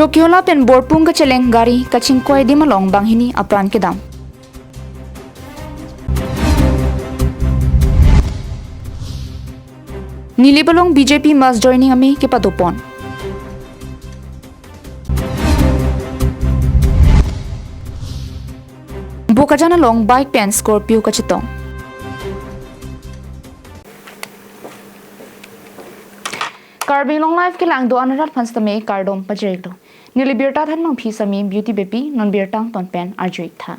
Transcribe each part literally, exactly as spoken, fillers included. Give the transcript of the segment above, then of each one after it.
Chokihola pen Borpung kacheleng gari kachingkoi adim along banghini apran kedam. Nilip along B J P mass joining amei kepadopon. Bokajan along bike pen Scorpio kachetong. Karbi Anglong Live kelang do-an arat aphan sitame kardom pajirlo. Neli birta than mangphi sami Beauty Beypi, non birta angton pen arju-ik tha.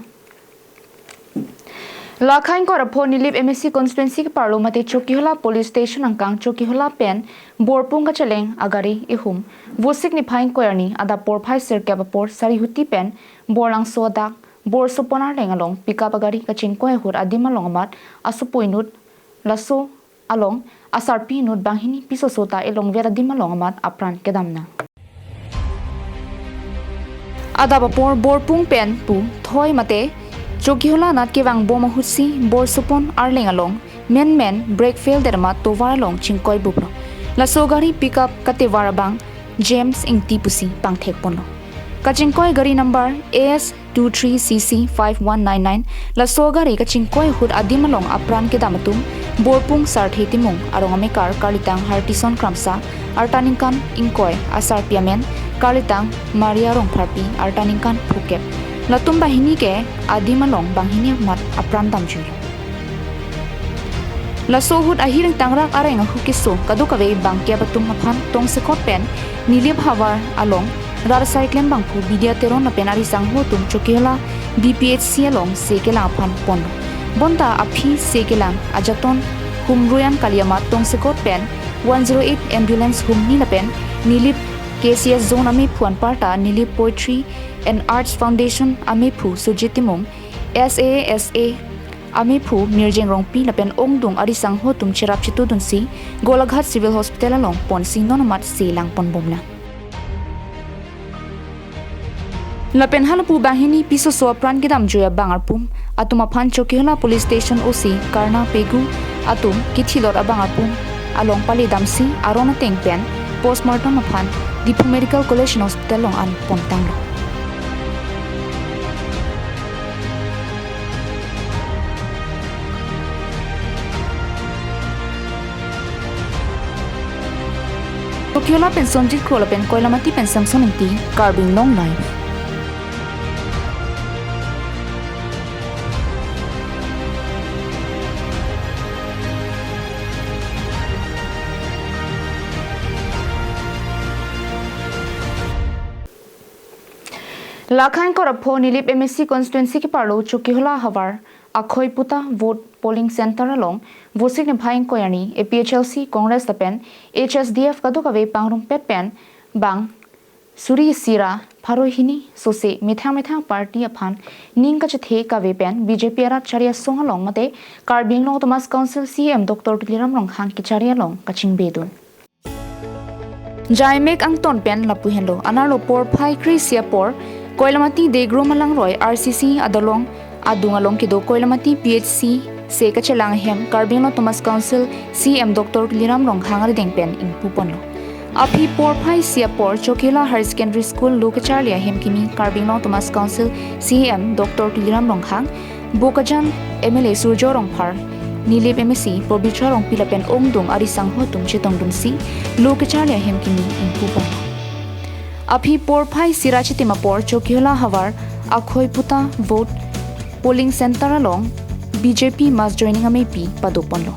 Lakhai ingkoi ra pho Nilip M A C constituency keparlo mate Chokihola police station angkang Chokihola pen Borpung kacheleng agari ihum Vosik niphai ingkoi arni adap porphai sirkep apor Sarihuti pen Borlangso adak Borsopon arleng along pickup agari kachingkoi ahut adim along amat asopo inut, laso along asarpi inut banghini pisoso ta elongver adim along amat apran kedam nang. Adap apor Borpung pen pu thoi mate Chokihola anat kevang bom ahutsi Borsopon arleng along menmen brake fail det amat tovar along chingkoi buplo. Laso gari pickup katevar abang James Ingti pusi pangthek ponlo. Kachingkoi gari number A S two three C C five one nine nine, laso gari kachingkoi ahut adim along apran kedam atum Borpung Sarthe Timung, arong amekar karlitang Hartison Kramsa, arta ningkan ingkoi, asarpi amen karlitang Maria Rongpharpi, arta ningkan phokep. Latum banghini ke adim along banghini amat apran damjui. Laso ahut ahir ingtangrak areng ahu keso kadokave bangkep atum aphan tongsekot pen Nilip havar along rat asai klem bangphu Bidya Teron lapen arisangho atum Chokihola B P H C along se kelang aphan pon. Bonta aphi se kelang ajaton humrui an kali amat tongsekot pen one zero eight ambulance humni lapen Nilip K C S zone amephu anparta Nilip Poetry and Arts Foundation amephu Sujit Timung, S A S A amephu Mirjeng Rongpi lapen ongdung arisangho atum cherap chetudunsi Golaghat Civil Hospital along ponsi non amat se lang ponbom nang. Lapen halapu banghini pisoso apran kedamjui abang arpum atum aphan Chokihola Police Station O C Karna Pegu atum kithilot abang arpum along pale damsi aron ateng pen postmortem aphan Diphu Medical College Hospital along an pontanglo. Chokihola pen Sonjit Kro lapen Koilamati pen Samson Ingti, Karbi Anglong Live. Lakhai ingkoi ra pho Nilip M A C constituency keparlo Chokihola havar Akhoi Puta vote polling center along Vosik niphai ingkoi arni A P H L C, Congress lapen H S D F kadokave pangrumpet pen bang suri isi ra pharo hini sose methang methang party aphan ning kachethe kave pen B J P arat chari asong along mate Karbi Anglong Autonomous Council C E M Doctor Tuliram Ronghang kechari along kachingbedun. Jaimek angton pen lapu henlo, anerlo porphai kre-isi apor Koilamati Degrom Alangroi R C C adolong adung along kedo Koilamati P H C se kachelang ahem Karbi Anglong Autonomous Council C E M Doctor Tuliram Ronghang arideng pen ingpuponlo. Aphi porphai isi apor Chokihola Higher Secondary School lo kecharli ahem kimi Karbi Anglong Autonomous Council C E M Doctor Tuliram Ronghang, Bokajan M L A Surjya Rongphar, Nilip M A C Pabitra Rongpi lapen ongdung arisangho atum chetongdunsi lo kecharli ahem kimi ingpupon. Aphi porphai isi ra chitim apor Chokihola havar Akhoi Puta vote polling center along B J P mass joining ameipi padoponlo.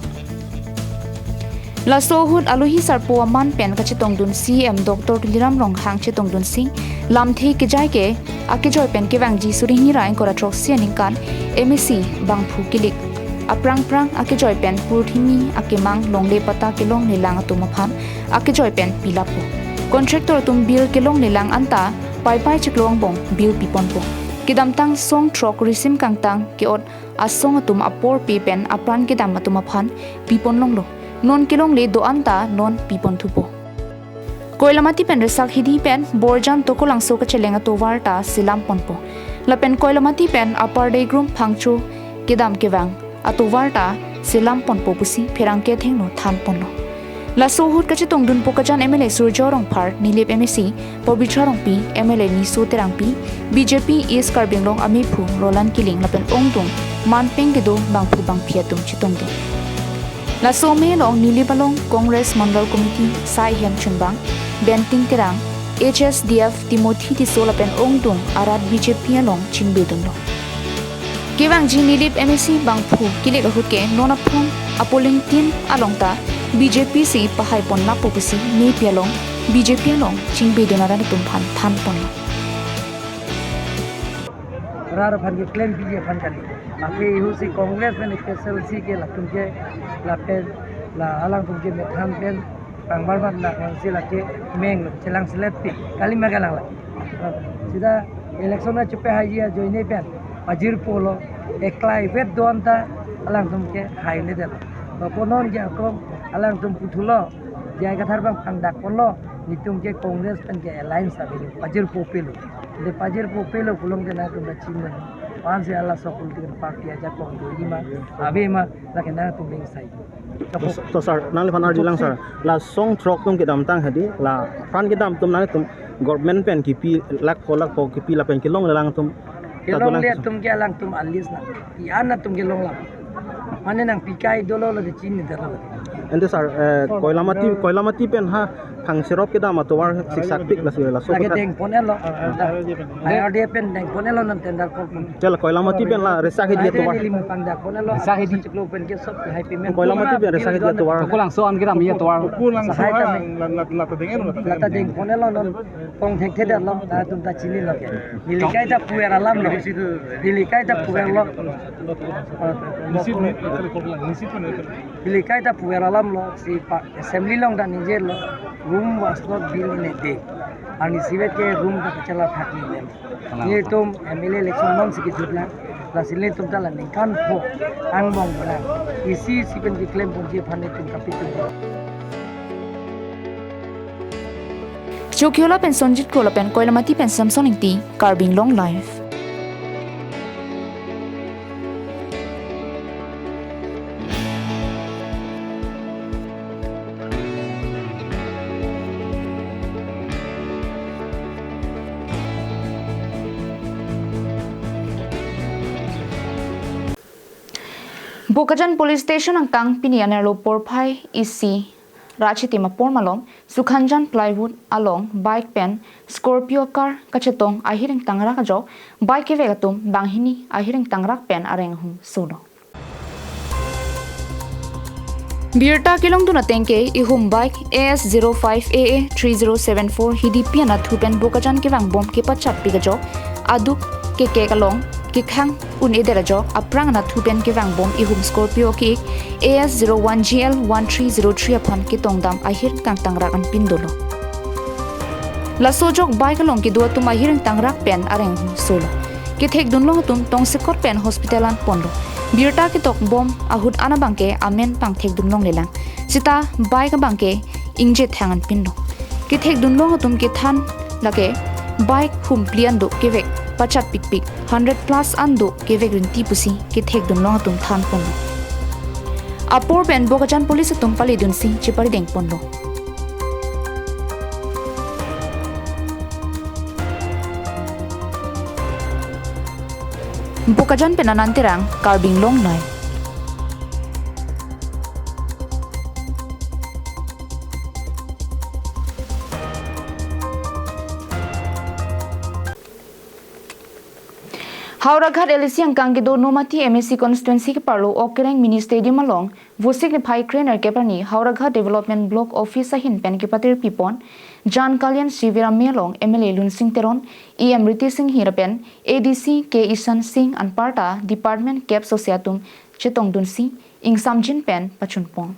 Laso ahut alohi sarpo aman pen kachetongdun C E M Doctor Tuliram Ronghang chetongdunsi lamthe kejai ke akejoi pen kevangji suri hini ra ingkoi ra throksi aningkan M A C bangphu kilik aphrang phrang akejoi pen purthimi akemang longle patta kelonglelang atum aphan akejoi pen pilapo. Contractor atum bill kelonglelang anta paipai chiklo angbong bill piponpo. Kedamtang song throk risim kangtang ke-ot asong atum apor pe pen apran kedam atum aphan pipon longlo. Non kelongle do-an ta non pipon thupo. Koilamati pen Resak Hidi pen Borjan Tokolangso kacheleng atovar ta selam ponpo. Lapen Koilamati pen Upper Degrom Phangcho kedam kevang atovar ta selam ponpo pusi pherangke athengno than ponlo. Laso ahut kachetongdun Bokajan M L A Surjya Rongphar, Nilip M A C Pabitra Rongpi, M L A Niso Terangpi, B J P East Karbi Anglong amephu Roland Killing lapen ongdung manpeng kedo bangphu bangphi atum chetongdun. Laso amei along Nilip along Congress Mandal Committee Sai Hemchunbang, Benting Terang, H S D F Timothy Tisso lapen ongdung arat B J P along chingbedunlo. Kevangji Nilip M A C bangphu kilik ahut ke non aphong a-polling team along ta B J P si pahai pon lapu pusi nepi along B J P along chingbedun arat atum aphan thanponlo. Rar aphan ke claim piji aphan kali. Ape ihu si Congress pen H S L C ke latum ke lapen la alangtum ke methan pen pangbar bat nak lang si lake meng lo chelang selet pi kali ma kalang la. Sida election na chepe haji ajoine pen pajirpo lo, eklai vet don ta alangtum ke haine det. Ba konon ke akong alangtum puthulo, J I Kathar abang pangdak ponlo, netum ke Congress pen ke alliance avelo, pajirpo pelo. De pajirpo pelo pulote nangtum ta chinine. Pan si ala so political party ajakong do ima, ave ma, lake nangtum ring sai. To, to sir, nangliphan arjulang sir. La song throk atum kedamtang hadi, la apran kedam atum nangtum government pen kipi lakh pho lakh pho kipi lapen kelonglelang atum. Kelongle atum ke alangtum alis na. I an atum kelong la. Mane nangpikai dolo lo de chinine dolo. Ante sir, eh, Koilamati, Koilamati pen ha Phangcherop kedam atovar siksak pik lasi laso. Lake kotha dengpon-etlo. Ayar dia pen dengpon-etlo non tender call pon. Chela Koilamati pen la resak hedi atovar. Neli mupang dakpon-etlo. Resak hedi. Chiklo pen ke sob hai payment. Koilamati pen resak hedi atovar. Kolangso an kedam atovar. Kolangso an la, la, la ta deng-etlo. La ta dengpon-etlo non. Pon thekthe detlo. Ta atum ta chinilo ke. Neli kaita puver alamlo. Neli kaita puverlo. Neli kaita puver alamlo. Si pa assembly along ta ningje lo, Rome was not built in a day. Arnisi vet ke Rome ta kachala thaknile. Netum M L A election non si kejut lang. Lasi netum ta la ningkan pho angbong lang. Isi isi pen keklem ponji aphan netum kapitu. Chokihola pen Sonjit Kro lapen Koilamati pen Samson Ingti, Karbi Anglong Live. Bokajan Police Station angkang pini anerlo porphai isi ra chitim apor malom Sukhanjan Plywood along bike pen Scorpio car kachetong ahir ingtangrak ajok bike kevek atum banghini ahir ingtangrak pen areng ahum solo. Birta kelongdun ateng ke ihum bike A S zero five A A three zero seven four hidipi anatthu pen Bokajan kevangbom kepachat pik ajok aduk kekek along kekhang un-edet ajok aphrang anatthu pen kevangbom ihum Scorpio ke-ik A S zero one G L one three zero three aphan ketongdam ahir ingtangrak anpin dolo. Laso ajok bike along kedo atum ahir ingtangrak pen areng ahum solo. Kethekdunlong atum tongsekot pen hospital anponlo. Birta ketokbom ahut an abangke amen pangthekdunlonglelang. Seta bike abangke ingje thang anpinlo. Kethekdunlong atum kethan lake bike humphli an do kevek pachat pikpik, hundred plus an do kevek rinti pusi kethekdunlong atum thanponlo. Apor pen Bokajan police atum paledunsi cheparidengponlo. Bokajan pen Anand Terang, Karbi Anglong Live. Howraghat L A C angkang kedo Nomati M A C constituency keparlo Okereng Mini Stadium along Vosik niphai kre-nerkep arni Howraghat Development Block Office ahin pen kepatir pipon Jan Kalyan Shivir amei along M L A Lunsing Teron, E M Ritesh Enghi lapen A D C K Ishan Singh anparta department kep sose atum chetongdunsi ingsamjin pen pachunpon.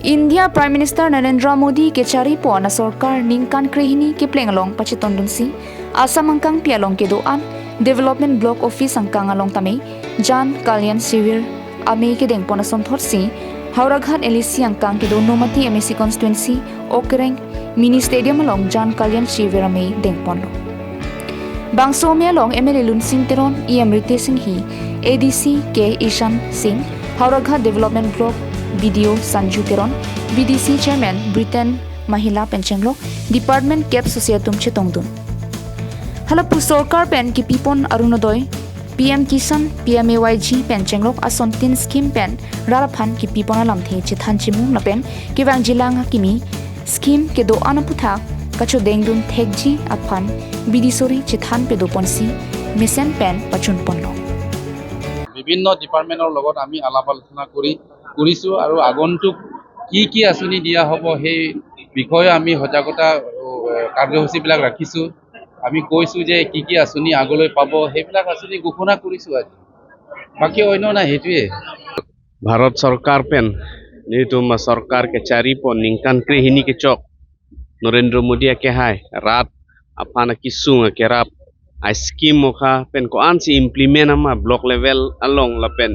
India Prime Minister Narendra Modi kecharipo ana sorkar ningkan krehini kepleng along pachetongdunsi Assam angkangpi along kedo-an Development Block Office angkang along tame Jan Kalyan Shivir amei kedengpon asonthotsi Howraghat L A C angkang kedo Nomati M A C constituency Okereng Mini Stadium along Jan Kalyan Shivir amei dengponlo. Bangso amei along M L A Lunsing Teron, E M Ritesh Enghi, A D C K Ishan Singh, Howraghat Development Block B D O Sanju Teron, V D C Chairman Britain Mahila pen chenglok, department kep susi atum chetongdun. Halapu sorkar pen kipipon Arunodoi, P M Kisan, P M A Y G pen chenglok ason tin scheme pen rat aphan kipipon alamthe chethan chimum lapen kevangjilang akimi scheme kedo-an aputhak kachodengdun thekji aphan bidi sori chethan pedoponsi mesen pen pachunponlo. বিভিন্ন ডিপাৰ্টমেণ্টৰ লগত আমি আলাপ আলোচনা কৰি কৰিছোঁ আৰু আগন্তুক কি কি আঁচনি দিয়া হ'ব সেই বিষয়ে আমি সজাগতা অ, কাৰ্যসূচীবিলাক ৰাখিছোঁ। আমি কৈছোঁ যে কি কি আঁচনি আগলৈ পাব, সেইবিলাক আঁচনি ঘোষণা কৰিছোঁ আজি। বাকী অন্য নাই, সেইটোৱে। ভাৰত চৰকাৰ pen nelitum sorkar kechari pen ningkan krehini kechok Narendra Modi akehai rat aphan akesung akerap a scheme mokha pen ko-ansi implement ama block level along lapen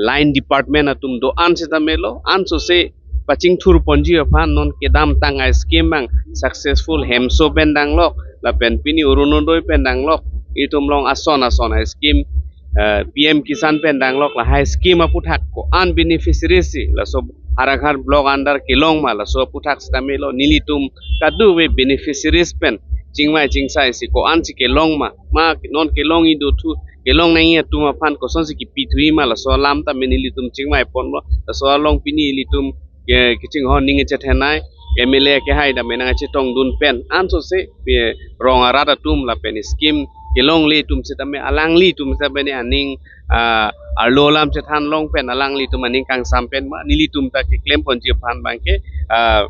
line department atum do-an sitame lo, ansose pachingthurponji aphan non kedamtang a scheme bang successful hemso pen danglok lapen pini Arunodoi pen danglok, itum along ason ason a scheme, eh, P M Kisan pen danglok, lahai scheme aputhak ko-an beneficiary si laso Howraghat block under kelong ma, laso aputhak sitame lo nelitum kadokave beneficiaries pen chingvai chingsai si ko-ansi kelong ma, ma non kelongji dothu, kelong nangji atum aphan kosonsi kipithuji ma, laso alam tame nelitum chingvaiponlo. Laso along pini ilitum ke kichinghon ning chethenei M L A akehai tame nangchetongdun pen ansose pe rong arat atum lapen scheme kelongle atum sitame alanglitum sitame ne aning, ah, arlo alam chethan long pen alanglitum aning kangsam pen ma nelitum ta keklemponji aphan bangke, ah,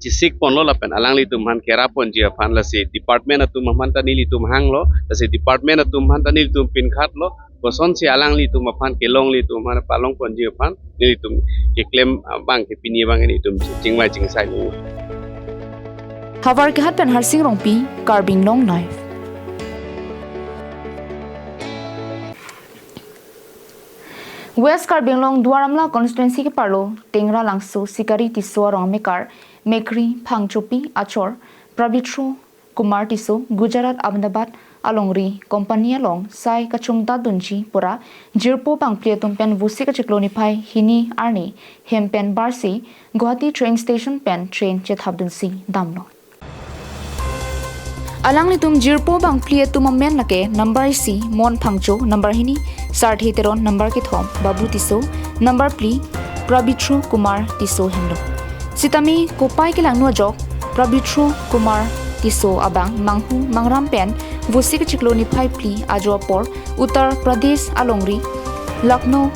chisikponlo lapen alanglitum aphan kerapponji aphan lasi department atum aphan ta nelitum hanglo, lasi department atum aphan ta nelitum pinkhatlo, kosonsi alanglitum aphan kelongle atum aphan palongponji aphan nelitum keklem, ah, bangke pini bang nelitum chingvai chingsai lo. Howraghat pen Harsing Rongpi, Karbi Anglong Live. West Karbi Anglong Duar Amla constituency keparlo Tengralangso Sikari Tisso arong amekar Mekri Phangchopi achor Prabitro Kumar Tisso Gujarat Ahmedabad alongri company along sai kachongdatdunji pura jirpo bangphli atum pen Vosik achiklo niphai hini arni hem pen barsi Guwahati train station pen train chethapdunsi damlo. Alanglitum jirpo bangphli atum amen lake number isi Mon Phangcho, number hini Sarthe Teron, number kethom Babu Tisso, number phli Prabitro Kumar Tisso henlo. Sitame kopai kelangno ajok Prabitro Kumar Tisso abang manghu mangram pen Vosik achiklo niphai phli ajo apor Uttar Pradesh alongri Lucknow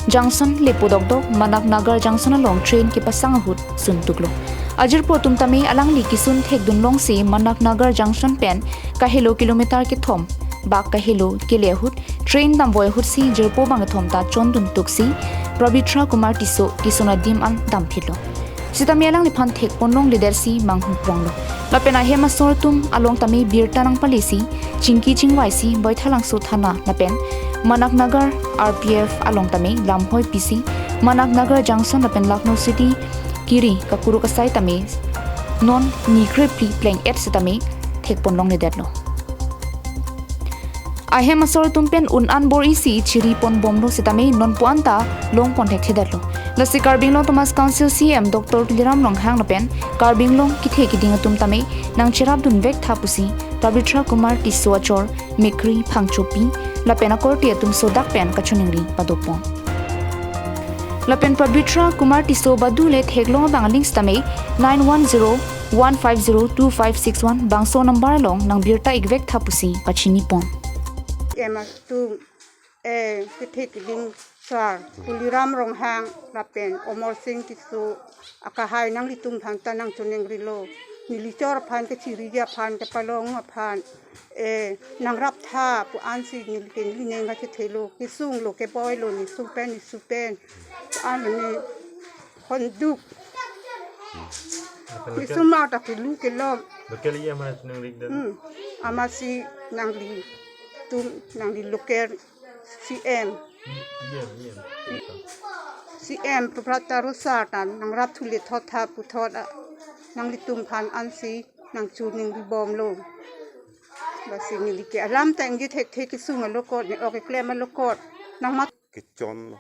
Junction lepo dokdok Manak Nagar Junction along train kepasang ahut suntuklo. Ajirpo atum tame alangli kesun thekdun longsi Manak Nagar Junction pen kahelo kilometer kethom bak kahelo kele ahut train damvoi ahutsi jirpo bangkethom ta chonduntuksi Prabitro Kumar Tisso kesun adim an damphitlo. Sitame alangliphan thekponlongledetsi manghu pronglo. Lapen ahem asor atum along tame birta nangpalesi chingki chingvaisi Baithalangso thana lapen Manak Nagar R P F along tame lamhoi pisi Manak Nagar Junction lapen Lucknow City kiri kakuruk asai tame non ni krephli pleng-et sitame thekponlongledetlo. Ahem asor atum pen un-an bor-isi chiriponbomlo sitame nonpu anta longpon thekthedetlo. Lasi Karbi Anglong Autonomous Council C E M Doctor Tuliram Ronghang lapen Karbi Anglong kethe keding atum tame nangcherapdunvek tha pusi Prabitro Kumar Tisso achor Mekri Phangchopi lapen akorte atum sodak pen kachiningri padopon. Lapen Prabitro Kumar Tisso badule theklong abang aling sitame nine one zero one five zero two five six one bangso number along nangbirta-ikvek tha pusi pachinipon. Em atum, eh, kethe keding sar, Tuliram Ronghang lapen Omor Sing Tisso akehai nanglitum aphan ta nangchiningrilo. Neli chor aphan kechiriji aphan kepalong aphan, eh, nangrap tha pu ansi neli ke neli neng kachethelo, kesunglo keboilo, nesu pen nesu pen. Pu an ne honduk. Lapen local, kesung ma ta kelu kelom. Local E M hai chiningri det. Hmm. Amatsi nanglitum, nangli local C E M. E M, E M. C E M Prabhat Tarosa ta nangrap thule thot tha puthot a, nanglitum aphan ansi nangchiningribomlo. Lasi neli ke alam ta ingje thekthe, kesung alokot ne, ok keklem alokot. Nangmat kechonlo.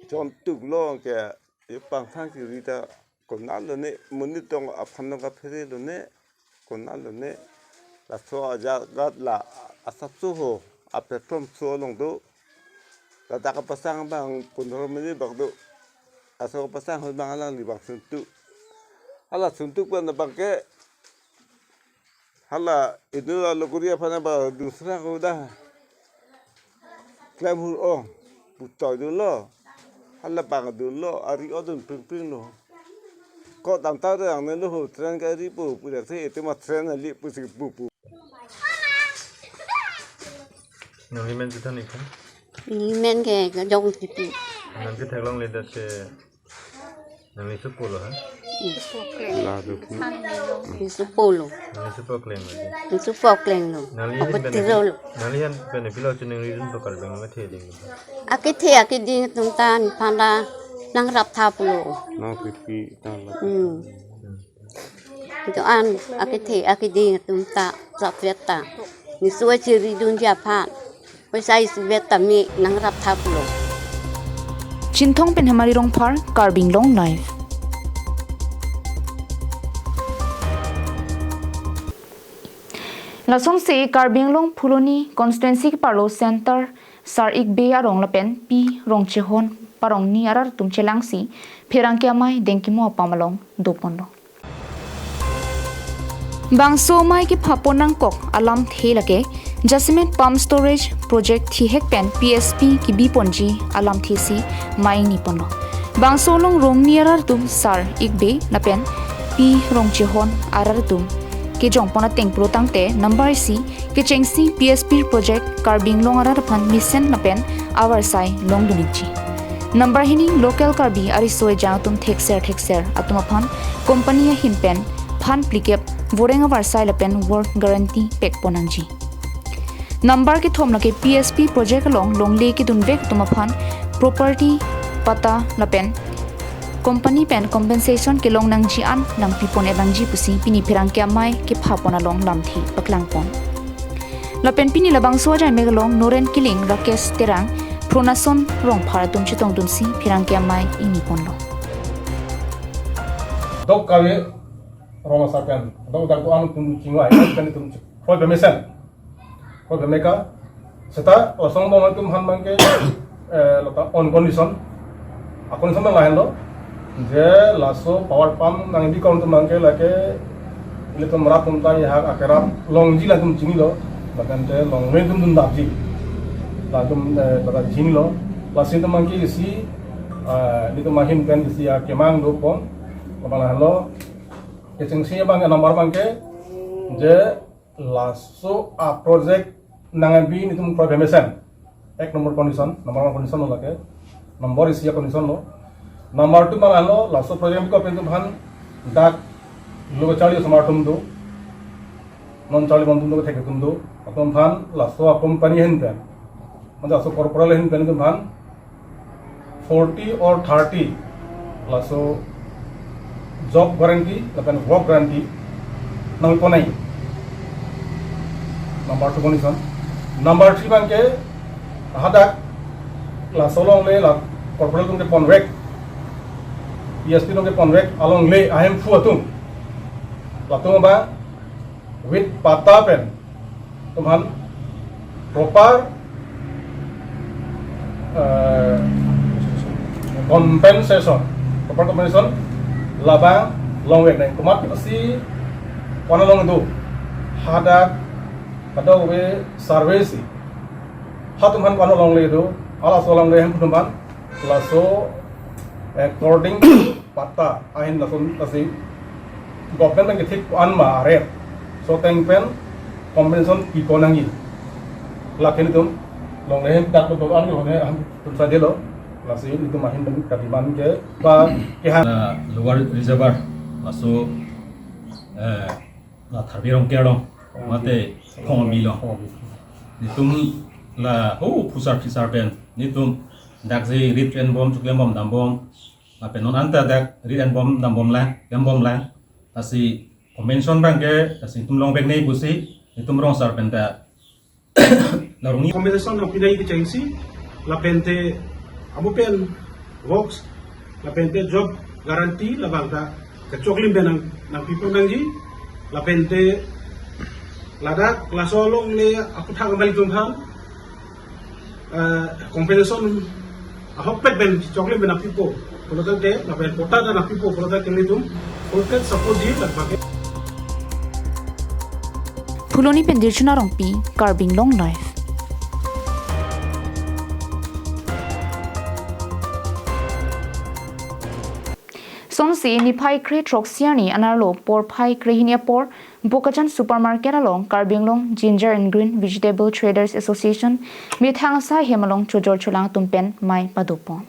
Chontuk lo ke, e pangthang kiri ta konat lo ne, monit tong aphan tong kaphere lo ne, konat lo ne. Laso ajagat la asapso ho, a platform so along do. Ladak kapasang abang pondro minit bak do. Laso kapasang ho abang alangli abang suntuk. Hala suntuk abang abang ke. Hala inut alokori aphan abang dusra ko da. Klem hur-ong. Putoi dolo. Hala abang dolo. Ari odun pring pring lo. Ko damta rang ne lo ho train gari pu pu dak se itu ma train ali pusi pu pu. Nangli men chethan ik tha? Neli men ke Kejong Tipi. Nangli theklongledet ke nangli supo lo ha? La dukhu. Neli supo lo. Nangli supo kleng lo di. Neli supo kleng lo. Nangli Apa hen pen tiro lo. Nangli hen pen pilo chiningri dun pakar beng lo the ding. Akethe akeding atum ta nephan ta nangrap tha pulo. Nang pipi ta la. Hmm. Hmm. Doan akethe akeding atum ta, sapvet ta. Neso chiri dunji aphan. Poisa isivet ta me nangrap tha pulo. Chinthong pen Hemari Rongphar, Karbi Anglong Live. Lasonsi Karbi Anglong Phuloni constituency keparlo center Sar Igbe arong lapen Pi Rongchehon parong ni arat atum chelangsi pherangke amei dengkimo apam along doponlo. Bangso amei kephapon nangkok alamthe lake Jasemet Pump Storage Project thihek pen P S P kebiponji alamthe si mei niponlo. Bangso along rong ni arat atum Sar Igbe lapen Pi Rongchehon arat atum kejongpon ateng pulo tangte number isi kechengsi P S P project Karbi Anglong arat aphan mesen lapen avarsai longdun ikji. Number hini local Karbi ariso ejang atum thekser thekser atum aphan company ahin pen phan phlikep voreng avarsai lapen work guarantee pekpon nangji. Number kethom lake P S P project along longle kedunvek atum aphan property patta lapen company pen compensation kelong nangji an nangpipon et nangji pusi pini pherangke amei kephapon along lamthe paklangpon. Lapen pini labangso ajai mek along Noren Killing, Rakesh Terang, Pronason Rongphar atum chetongdunsi pherangke amei ingniponlo. Dok kave rong asar pen, dok dak do-an atum chingvai, pen atum chingvai pemesen. Ko bemeka, seta lason bom atum aphan abangke, eh, lata on condition. A condition abang lahenlo. Je laso power pump nangbi kon atum abangke lake, ilitum rat atum ta ihak akerap longji latum chinilo. Bahkan te longve atum dun dapji. Latum, eh, lata chinilo. Lasi atum abangke isi, eh, ilitum ahin pen isi akemang dopon. Labang lahenlo. Kechengsi abang number abangke, je laso a-project nangbi netum kroi pemesen. Ek number condition, number one condition lo lake. Number isi a-condition lo. Number two abang lahenlo, laso project ko pen atum aphan dak lo charli osomar atum do. Non charlibom atum do, thek atum do. Atum aphan laso a-company ahin pen. Mane laso corporal ahin pen atum aphan forty or thirty laso job guarantee lapen work guarantee nangponai. Number two condition. Number three abangke hadak laso longle la corporal atum keponvek, P S P atum keponvek alongle ahemphu atum. Latum abang with patta pen atum aphan proper, eh, compensation, proper compensation labang longvek nang. Komat si kona long do hadak kadokave survey si ha atum aphan kona longle do, halaso longle ahemphu atum aphan laso according patta ahin lason lasi government abang kethik an ma aret. So ateng pen compensation pipon nangji. Lake netum longle ahin dak do an lo ne ahin atum sa delo. Lasi netum ahin pen ka-demand ke ba kehan. La Lower Reservoir, laso, eh, la Tharbi Rongker along, mate Phongmi along. Netum la ho phusar phisar pen netum dak je rit enbom, chuklem bom, dam bom. Lapen non anta dak rit enbom, dam bom lang, klem bom lang. Lasi compensation abangke lasi netum longvek nangji pusi netum rong asar pen ta la rong ni. Compensation nangpinai kechengsi lapen te amu pen Works, lapente job guarantee labang ta kachoklim pen nang, nangpipo nangji, lapente ladak laso alongle aputhak kembali atum aphan, eh, compensation ahokpet pen choklim pen nangpipo pulote, lapen patta ta nangpipo pulote nelitum full-fledged support ji ladak abangke. Phuloni pen Dirchuna Rongpi, Karbi Anglong Live. Sonsi niphai kre throksi arni anerlo porphai krehini apor Bokajan Supermarket along Karbi Anglong Ginger and Green Vegetable Traders Association methang asai hem along chojor cholang atum pen mei padopon.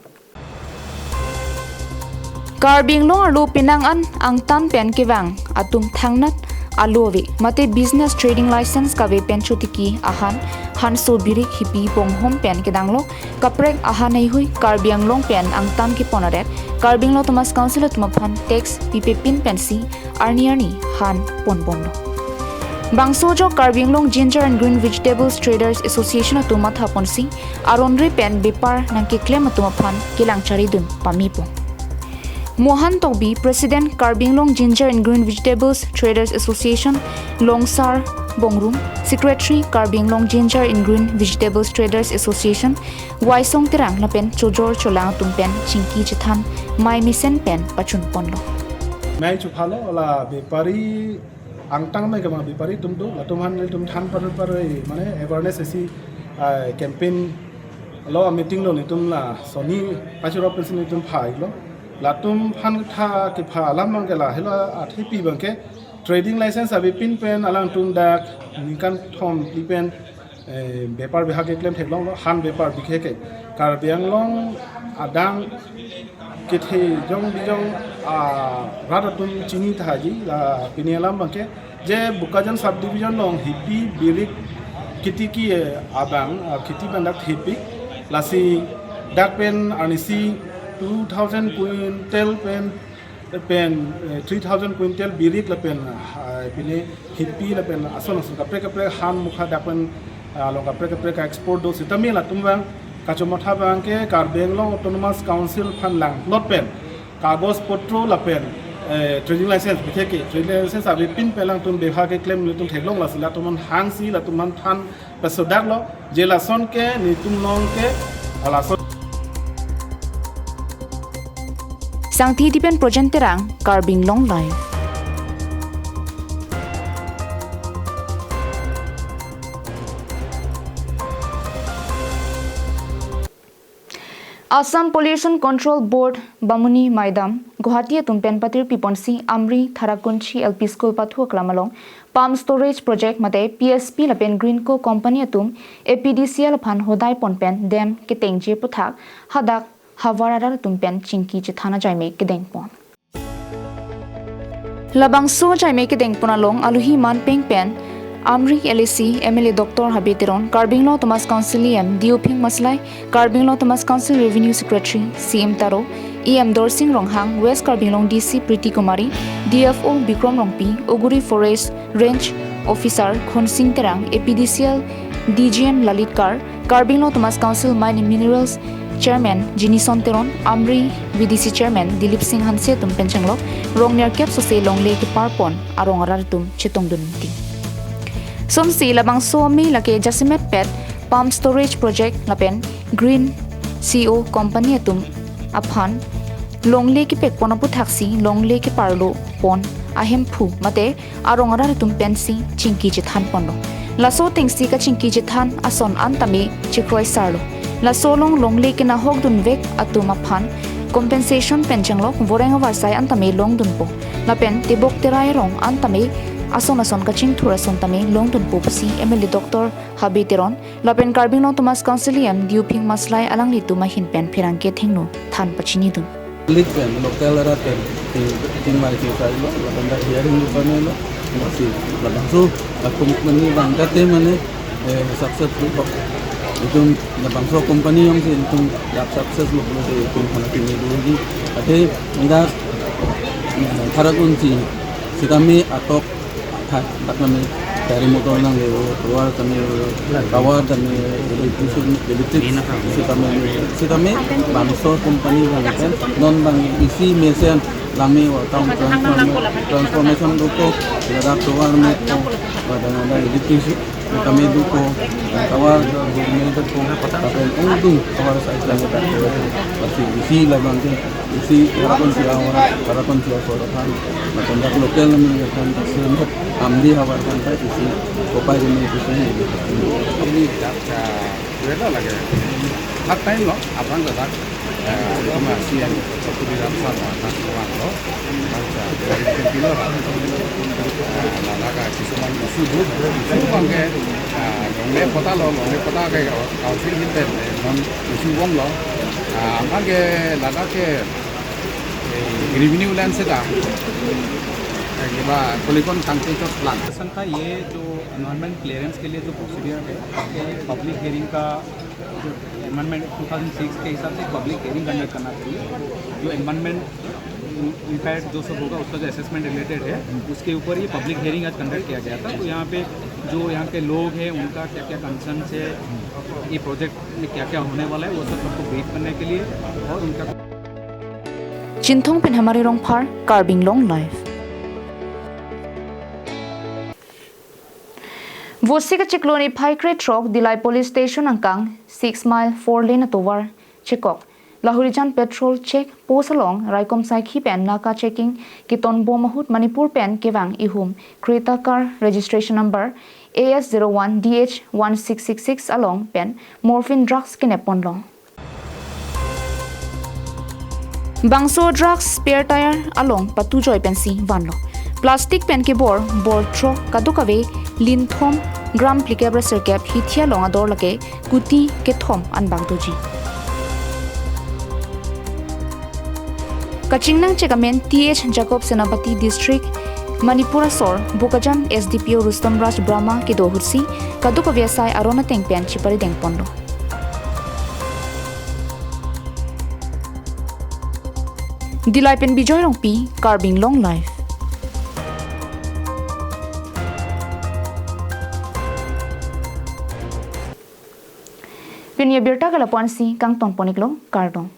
Karbi Anglong arlo penang an angtan pen kevang atum thangnat alo ave mate business trading license kave pen chotiki ahan, hanso, birik, hipi, bonghom pen kedanglo kaprek ahan heihui Karbi Anglong pen angtan kepon aret Karbi Anglong Autonomous Council atum aphan tax pipepin pensi arni arni han ponbomlo. Bangso ajok Karbi Anglong Ginger and Green Vegetables Traders Association atum mathaponsi aron ri pen bepar nangkeklem atum aphan kelang charidun pamepon. Mohan Tokbi, President Karbi Anglong Ginger and Green Vegetables Traders Association, Longsar Bongrung, Secretary Karbi Anglong Ginger and Green Vegetables Traders Association, Waisong Terang lapen chojor cholang atum pen chingki chethan mei mesen pen pachunponlo. Mei chuphalo, la bepari angtan mei kama bepari atum do, latum aphan nelitum than parpar mane awareness isi, ah, campaign lo, meeting lo, nelitum la soni pachurok pensi nelitum phai lo. Latum aphan tha kepha alam abangke la helo athepi abangke trading license avepin pen alangtum dak ningkan thom pi pen, eh, bepar beha keklem theklonglo, han bepar bikhe ke. Karbi Anglong adang kethe jong bijong, ah, rat atum chini thaji, la pini alam abangke je Bokajan subdivision along hipi, birik ketiki, eh, abang, ah, keti abang dak thepik, lasi dak pen arnisi two thousand quintal pen pen, eh, three thousand quintal birik lapen, ah, pine hipi lapen ason ason kaprek kaprek han mukha dak pen, ah, along kaprek kaprek ka-export do sitame latum abang kachomatha abangke Karbi Anglong Autonomous Council aphan langlot pen kagos potro lapen, eh, trading license bikhe ke, trading license avepin pen alangtum beha keklem nelitum theklong, lasi latum aphan hangsi latum aphan than pasodak lo, je lason ke nelitum along ke, ah, lason. Sangti Dipen, Projen Terang, Karbi Anglong Live. Assam Pollution Control Board Bamuni Maidam, Guwahati atum pen patirpiponsi Amri Tharakunchi L P School pathu aklam along Pump Storage Project mate P S P lapen Greenko Company atum A P D C L aphan hodai pon pen dam ketengji aphuthak hadak havar arat atum pen chingki chethan ajaime kedengpon. Labangso ajaime kedengpon along aluhi manpeng pen Amri L A C M L A Doctor Habe Teron, Karbi Anglong Autonomous Council E M Diuphing Maslai, Karbi Anglong Autonomous Council Revenue Secretary C M Taro, E M Dorsing Ronghang, West Karbi Anglong D C Priti Kumari, D F O Bikrom Rongpi, Oguri Forest Range Officer Khonsing Terang, A P D C L D G M Lalit Kar, Karbi Anglong Autonomous Council Mine and Minerals Chairman Jinison Teron, Amri V D C Chairman Dilip Singh Hanse atum pen chenglok rong nerkep sose longle kepar pon arong arat atum chetongdun ti. Sonsi labangso amei lake jasemet pet Pump Storage Project lapen Green C O Company atum aphan longle kepek pon aphuthaksi longle keparlo pon ahemphu mate arong arat atum pensi chingki chethan ponlo. Laso atengsi kachingki chethan ason an tame chekroisarlo. Laso along longle kenahok dunvek atum aphan compensation pen chenglok voreng avarsai an tame longdunpo. Lapen tebok terai arong an tame ason ason kachingthur ason tame longdunpo pusi M L A Doctor Habe Teron lapen Karbi Anglong Autonomous Council E M Diuphing Maslai alanglitum ahin pen pherangke thengno than pachinidun. Public pen, local arat pen, ting, tingmai tingsai lo, lapen dak hearing lo, masi labangso a company abang kate mane, eh, success lo. Itum labangso company jongsi itum dak success lo pulote itum aphan pini dulu di. Athe dak, eh, Tharakunchi sitame atok athai dak nami Gari motor nangkelevo, tovar tame, tovar tame, electricity, electric, isi tame, isi tame, bangso company abang pen, non abang isi mesen, lami wa town transform-, transformation dokok, ladak tovar mekpo, ladak electricity tame dokok, tovar mekpo, lapen ongdung tovar side tame dokok, pasi isi labang ke, isi harapan isi awar, harapan isi asor aphan, lapen dak local kami aphan, isi amdi havar aphan ta isi kopai kami isi. Ini dak, ah, duela lage. Hat time lo, abang ladak, ah, kama C M Tuliram Sharma, dak abang lo, bangsa, dari Pempilo, ah, ladak, ah, kisuman issue do, issue abang ke, ah, longle patta lo, longle patta ke, council hin pen, eh, non issue bom lo, ah, abang ke ladak ke, eh, revenue land seta, eh, kiba polygon tangte chot plan. संख्या ये जो environment clearance के लिए जो प्रोसीजर है, public hearing का, जो environment two thousand six के हिसाब से पब्लिक हियरिंग कंडक्ट करना चाहिए। जो एनवायरनमेंट इम्पैक्ट जो सब होगा, उसका जो असेसमेंट रिलेटेड है, उसके ऊपर ये पब्लिक हियरिंग आज कंडक्ट किया गया था। तो यहाँ पे जो यहाँ के लोग हैं, उनका क्या क्या कंसर्न्स है, ये प्रोजेक्ट में क्या क्या होने वाला है, वो सब सबको ब्रीफ करने के लिए और उनका Chinthong pen Hamari Rongphar, Karbi Anglong Live. Vosik achiklo niphai krethrok Dillai Police Station angkang six mile four lane atovar chekok Lahorijan petrol check post along raikom saikhi pen naka checking keton bom ahut Manipur pen kevang ihum Creta car registration number A S zero one D H one six six six along pen morphine drugs kenep ponlo. Bangso drugs spare tire along patujoi pensi vanlo. Plastic pen kebor bor throk, kadokave lin thom, gram phlikep ra sirkep, hithi along ador lake kuti kethom anbak doji. Kachingnang chek amen T H Jacob, Senapati District, Manipur asor, Bokajan S D P O Rustom Raj Brahma kedo ahutsi kadokave asai aron ateng pen chipari deng ponlo. Dillai pen Bijoy Rongpi, Karbi Anglong Live. Pini abirta ke lapu-ansi kangton pon-iklo, kardom.